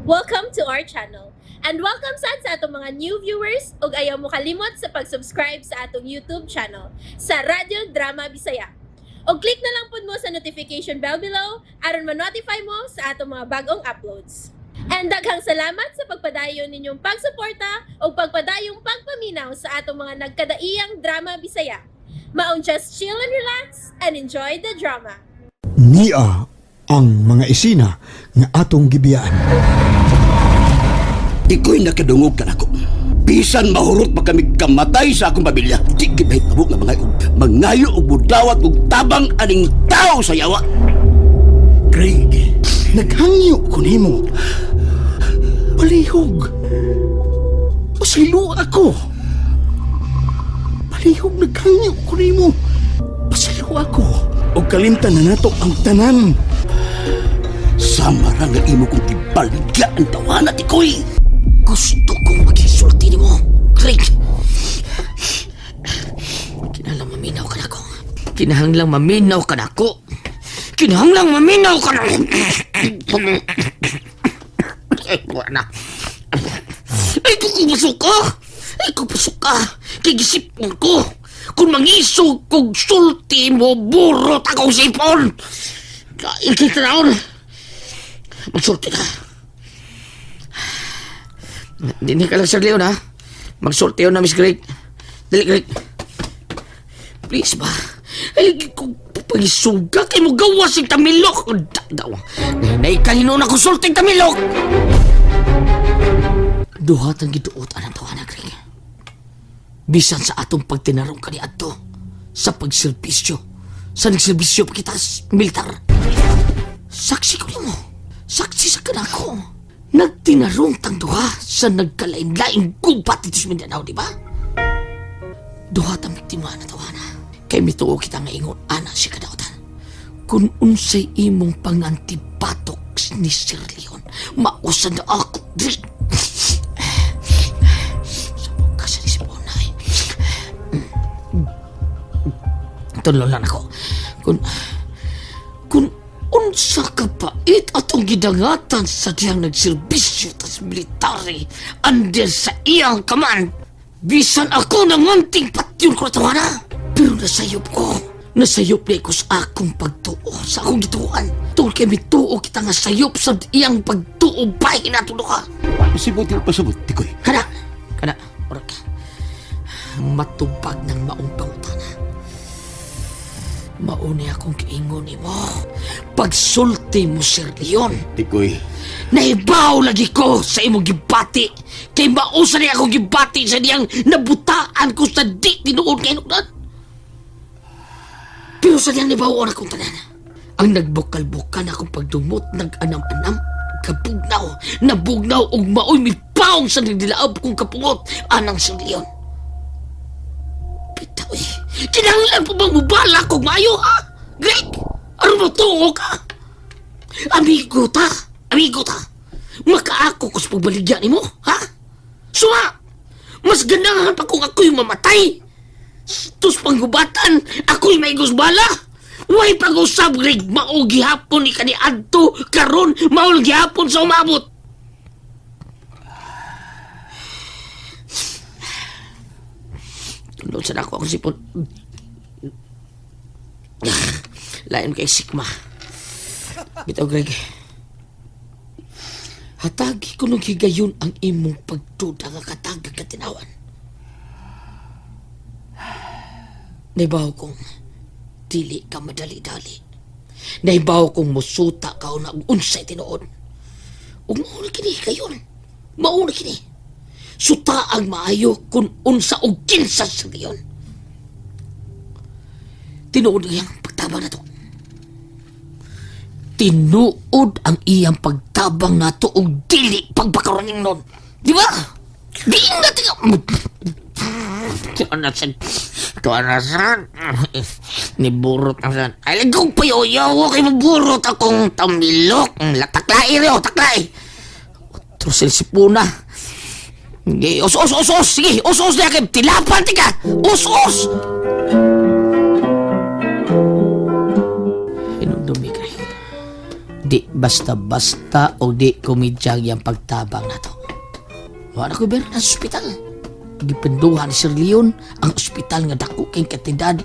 Welcome to our channel. And welcome sad sa atong mga new viewers ug ayaw mo kalimot sa pag-subscribe sa atong YouTube channel sa Radyo Drama Bisaya. Og click na lang pud mo sa notification bell below aron ma-notify mo sa atong mga bagong uploads. And daghang salamat sa pagpadayon ninyong pagsuporta ug pagpadayong pagpaminaw sa atong mga nagkadaiyang drama Bisaya. Maong just chill and relax and enjoy the drama. Nia ang mga isina nga atong gibiyaan. Iko'y nakadungog ka nako. Bisan mahurot pa kami kamatay sa akong pamilya. Di gid mahitabo nga mga mangayo og budawat og tabang aning tao sa yawa. Craig, naghangyo ko nimo. Palihog. Pasaylo ako. Palihog, naghangyo ko nimo. Pasaylo ako. Og kalimtan na nato ang tanan. Sama ra nga imo kong gibaligya ang tawana ti Koy. Gusto kong maghisulti nimo, Craig. Kinahanglang maminaw ka nako. Kinahanglang maminaw ka nako. Kinahanglang maminaw ka na. Ay, na. Ay, kung ka. Ay, kung ka. Kay gisipon ko. Kung mangisog kog sulti mo, burot akong sipon. Dahil kita naon. Magsulti ka. Hindi ka lang, Sir Leon, ha? Magsulti na, Miss Greg. Dali, Greg. Please ba? Ay, kung pagisuga kay mo gawas yung tamilok. Daw. Nahinay ka hinuon ako sulting tamilok. Duhat ang giduot anang tawana, Greg. Bisan sa atong pagtinarong kaniadto sa pagserbisyo. Sa nagserbisyo pa kita sa militar. Saksi ko nimo. Saksi sa kanako. Nagtinarong tang duha sa nagkalain-laing gubat dito sa Mindanao, di ba? Duha tang biktima na tawana. Kay mituo kita nga ingon ana siya kadautan. Kung unsay imong pangantibatok ni Sir Leon, mausan na ako. Sabog ka sa nisip-unay. Tunlo lang ako. Kung unsa ka pait atong gidangatan sa diyang nagserbisyo tas military under sa iyang kaman. Bisan ako nanganting patyon ko na. Pero nasayop ko. Nasayop na ko sa akong pagtuo, sa akong gituan. Tungkol kay mituo kita nga sayop sa iyang pagtuo bahin nato ka. Pasibot yung pasabot ti Koy. Kana, kana, orak ka. Matubag ng maong pangutana. Mauni akong kiingon nimo. Pagsulti mo, Sir Leon. Tikoy, Nahibaw lagi ko sa imong gibati. Kay mausa ni akong gibati sa diyang nabutaan ko sa di tinuod kay nukdan. Pero sa diyang nibawon akong tanan. Ang nagbukal-bukan akong pagdumot, nag-anam-anam, kabugnaw, nabugnaw og maoy mipaong sa nagdilaab kong kapungot anang Sir Leon. Bitaw eh. Kinahanglan pa bang mubala kog maayo ha? Greg, aron mo tuo ka? Amigo ta! Amigo ta! Makaako ko sa pagbaligya nimo, ha? Suma! Mas ganahan pa kung ako'y mamatay! Tus panggubatan, ako'y may bala! Way pag-usab, Greg, mao gihapon ni kaniadto, karon mao gihapon sa umabot! Tundon sa nako ang sipon. Lain kay Sigma. Bitaw, Greg. Hatagi ko nung higayon ang imong pagduda nga katagag katinawan. Naibaw kong dili ka madali-dali. Naibaw kong musuta ka na og unsay tinuod. Ug mao na kini higayon. Mao na kini. Suta ang maayo kung unsa og kinsa sa gayon. Tinuod ang iyang pagtabang na to. Tinuod ang iyang pagtabang nato og dili pagbakaroning nun. Di ba? Di na tinga. Tuan na san. Tuan na san. Niburot na san. Ay, lagong payoyaw. Kay maburot akong tamilok. Taklay rin, taklay. Otro sila sipuna. Sige, os, os, os, os. Sige, os, os na kay Tilapan, tika. Os, os. Hinumdumi, Greg. Di basta-basta o di komedya ang iyang pagtabang nato. Wala ko ber nasa ospital. Gipinduhan ni Sir Leon ang ospital nga dako kay katidad.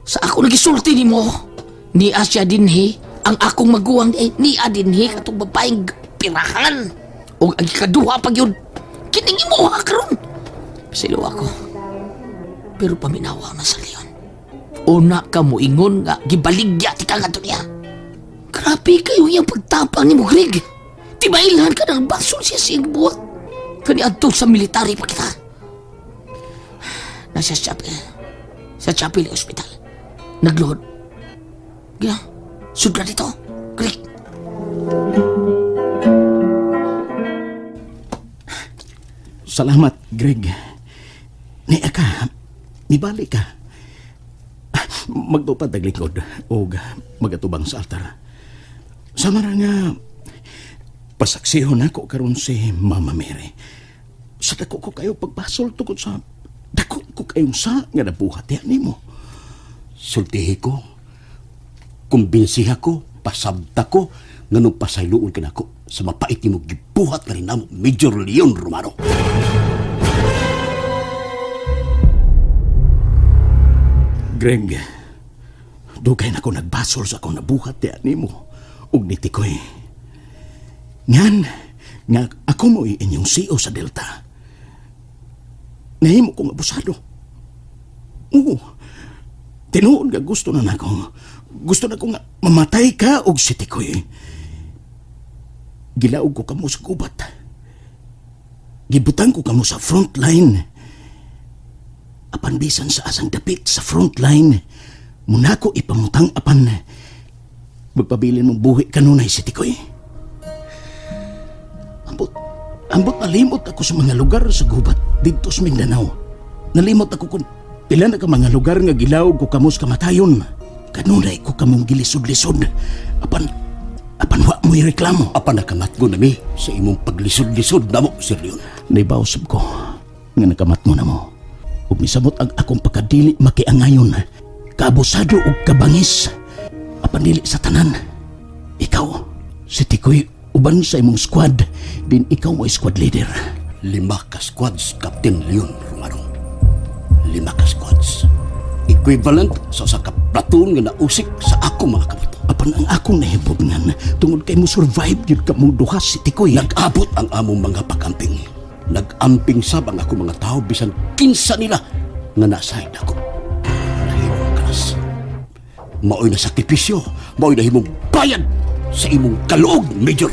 Sa ako nagisulti nimo. Ni Asya dinhi ang akong maguwang eh, niya dinhi katong babaeng pirahan. Og ang ikaduha pag yun. Kining imuha karon. Silo ako. Pero paminawa na Sir Leon. Una ka mo ingon nga gibaligya ti ka ngadto niya. Grabe kayo iyang pagtapang ni mo, Greg. Tibailhan ka ng basol siya sa iyang buhat. Kani adto sa military pa kita. Nasa chapel. Sa chapel hospital. Nagluhod. Gina, sudra dito. Greg. Salamat, Greg. Niya ka. Nibalik ka. Magtupad ang lingkod o magatubang sa altar. Sama ra nga pasaksihon ako karon si Mama Mary. Sa dako ko kayo pagbasol tungkol sa dako ko kayong sa nga nabuhat yan nimo. Sultihi ko, kumbinsiha ko, pasabta ko, nganong pasayloon ka nako sa mapait nimo gibuhat ka rin namo, Major Leon Romano. Greg, dugay na ko nagbasol sa akong nabuhat diyan nimo ug nitikoy. Ngan, nga ako mo inyong CEO sa Delta. Nahimo kong abusado. Oo. Tinuod nga gusto na nako. Gusto na ko nga mamatay ka og si Tikoy. Gilaog ko kamo sa gubat. Gibutan ko kamo sa front line. Apan bisan sa asang dapit sa front line, munako ipamutang apan magpabilin mong buhi kanunay si Tikoy. Ambot, ambot nalimot ako sa mga lugar sa gubat didto sa Mindanao. Nalimot ako kung pila na ka mga lugar nga gilawg ko kamo sa kamatayon. Kanunay ko kamong gilisod-lisod. Apan, apan wa mo'y reklamo. Apan nakamatgo nami sa imong paglisod-lisod namo, Sir Leon. Naibawsab ko nga nakamat mo na mo. Ug misabot ang akong pagkadili makiangayon. Kaabusado ug kabangis. Apan dili sa tanan. Ikaw, si Tikoy, uban sa imong squad, din ikaw mo squad leader. 5 ka squads, Captain Leon Romano. 5 ka squads. Equivalent sa usa ka platoon nga nausik sa akong mga kamot. Apan ang akong nahibugnan tungod kay mo survive gyud ka mong duha si Tikoy. Nag-abot ang among mga pag-amping. Nag-amping sab ang akong mga tao bisan kinsa nila nga nasayod ako. Nahimong kalas. Maoy na sakripisyo, maoy na himong bayad sa imong kaluog, Major.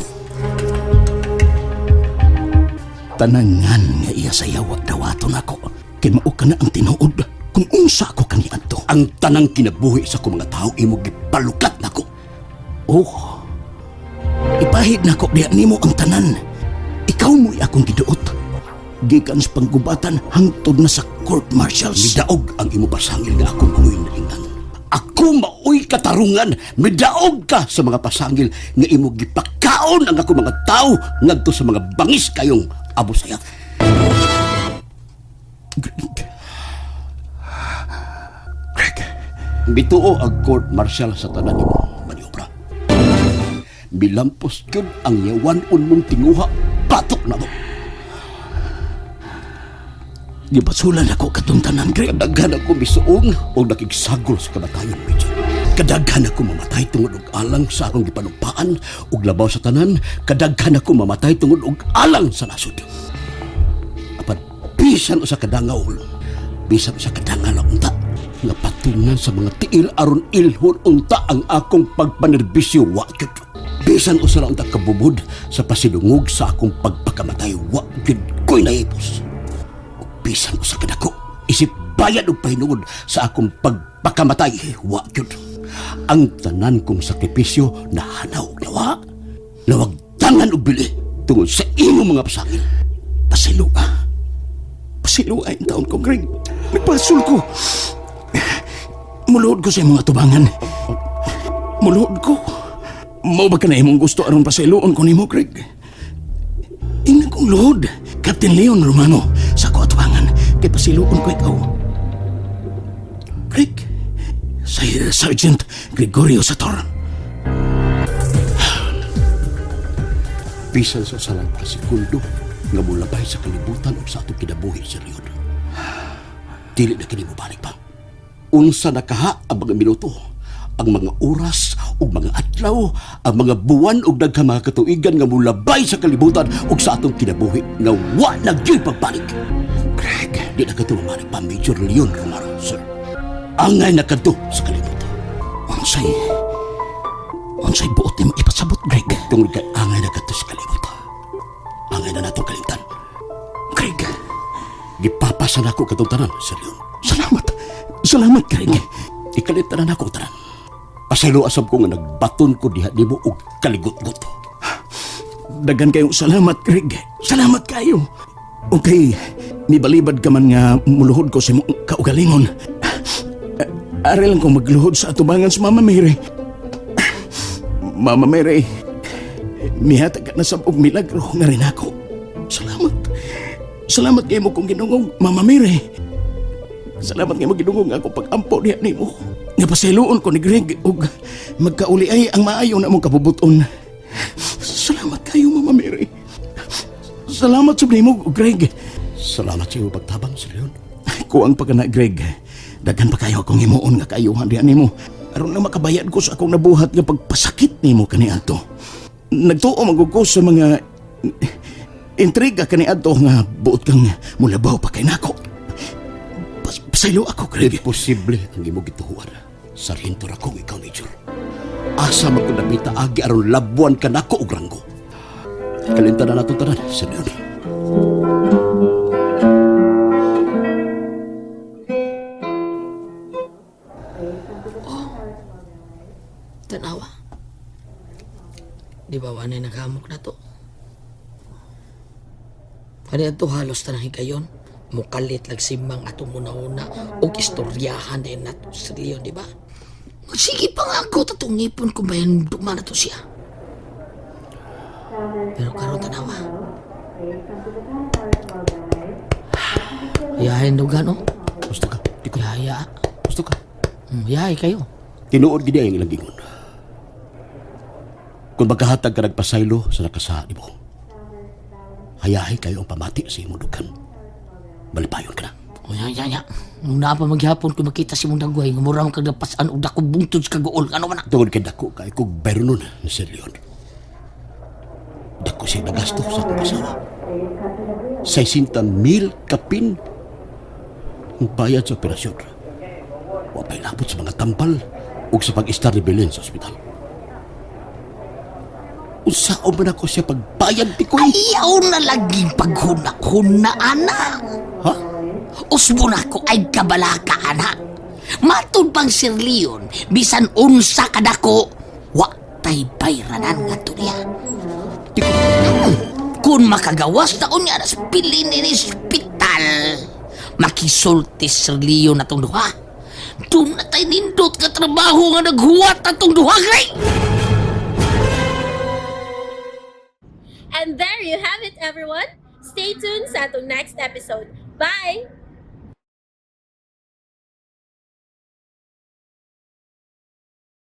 Tanangan nga iya sa yawa dawaton ako. Kay mao ka na ang tinuod kung unsa ako kaniadto. Ang tanang kinabuhi sa akong mga tao imong gipalukat nako. Oh, ipahid nako diya nimo ang tanan. Ikaw mo'y akong giduot. Gikan sa panggubatan hangtod na sa court martials. Midaog ang imo pasangil nga ako maoy naingnan. Ako maoy katarungan, midaog ka sa mga pasangil nga imo gipakaon ang ako mga tao ngadto sa mga bangis kayong Abu Sayyaf. Greg. Greg. Mituo ang court martial sa tanan nimo maniobra. Milampos gyud ang yawan-on mong tinguha batok na mo. Gibasulan ako katong tanan, Greg. Kadaghan ako misuong o nakigsagol sa kamatayon, Major. Kadaghan ako mamatay tungod og alang sa akong gipanumpaan ug labaw sa tanan, kadaghan ako mamatay tungod og alang sa nasod. Apan bisan usa ka dangaw, bisan usa ka dangal unta, nga patungan sa mga tiil aron ilhon unta ang akong pagpanerbisyo wa gyud. Bisan usa ra unta kabubod sa pasilungog sa akong pagpakamatay wa gyud ko'y naipos. Bisan usa ka dako, isip bayad og pahinuod sa akong pagpakamatay, wa gyud. Ang tanan kong sakripisyo nahanaw og nawa. Nawagtangan og bili tungod sa imong mga pasangil. Pasilua. Pasilua ang taon ko, Greg. Nagpasol ko. Muluod ko sa imong atubangan. Muluod ko. Mao ba ka na imong gusto aron pasiluon ko nimo, Greg? Ingnan kong luod. Captain Leon Romano sa ko atubangan kay pasiluon ko ikaw. Greg, sa Sergeant Gregorio Sator. Bisan sa usa lang ka segundo nga molabay sa kalibutan ug sa atong kinabuhi, Sir Leon. Dili na kini mobalik pa. Unsa na kaha ang mga minuto, ang mga oras ug mga adlaw, ang mga buwan ug daghang mga katuigan nga molabay sa kalibutan ug sa atong kinabuhi nga wa na gyud pagbalik. Greg, Di na kadto mamalik pa, Major Leon Romaro, sir. Angay na kadto sa kalibutan. unsay buot nimo ipasabot, Greg? Tungod kay angay na kadto sa kalibutan. Angay na natong kalimtan. Greg, Gipapasa nako katong tanan, Sir Leon. salamat. Salamat, Greg. Ikalimtan na nako ang tanan. Pasaylo asab ko nga nagbaton ko diha nimo og kaligot-got. Daghan kayong salamat, Greg. Salamat kayo. Okay, mibalibad ka man nga muluhod ko sa imong kaugalingon. Ari lang kong magluhod sa atubangan sa Mama Mary. Mama Mary, mihatag ka na sa og milagro nga rin ako. Salamat. Salamat kay mo kong ginungog, Mama Mary. Salamat nga magginungog nga ako pag-ampo niya nimo. Nga pasayloon ko ni Greg ug magkauli ay ang maayo na mong kabubuton. Salamat kayo, Mama Mary. Salamat sa nimo, Greg. Salamat sa imong pagtabang, Sir Leon. Kuang pa ka na, Greg. Daghan pa kayo akong himuon nga kaayuhan diha nimo. Aron lang makabayad ko sa akong nabuhat nga pagpasakit nimo kaniadto. Nagtuo man gud ko sa mga intriga kaniadto nga buot kang mulabaw pa kay nako. Pasaylo ako, Greg. Imposible ang imong gituhuan. Sarhinto ra kong ikaw, Major. Asa man ko nabita agi aron labuan ka nako og ranggo. Kalimtan na nato tanan, Sir Leon. Tanawa. Di ba wanay naghamok na to? Kani ato halos tanang higayon. Mukalit lag simang atong una-una og istoryahan din nato sa Leon, di ba? Sige pa nga ako tatong ngipon kung bayan dugma na to siya. Pero karon tanawa. Yahin dugan, oh. Gusto ka? Di ko. Yaya. Gusto ka? Yahay kayo. Tinuod gid ang ilang gingon. Kung magkahatag ka nagpasaylo sa nakasaha nimo, hayahay kayo ang pamati sa imong dukan. Malipayon ka na. O ya, ya, ya. Nung naa pa maghapon kung makita si mong dagway, nga mura man kag napasan og dako bungtod sa kaguol. Ano man na? Tungod kay dako kay kog bayronon ni Sir Leon. Dako siya nagasto sa akong asawa. 60,000 kapin ang bayad sa operasyon. Wa pa'y labot sa mga tampal ug sa pag-istar ni Belen sa ospital. Unsaon man ako siya pagbayad ti ko? Ayaw na lagi paghuna-huna, ana. Ha? Usbo na ko ay kabalaka, ana. Matud pang Sir Leon, bisan unsa kadako, wa tay bayranan nga to niya. Kung makagawas na unya na sa pilin ni ospital, makisulti Sir Leon na tong duha. Doon na tay nindot ka trabaho nga naghuwat atong duha, Gray! And there you have it, everyone. Stay tuned sa atong next episode. Bye!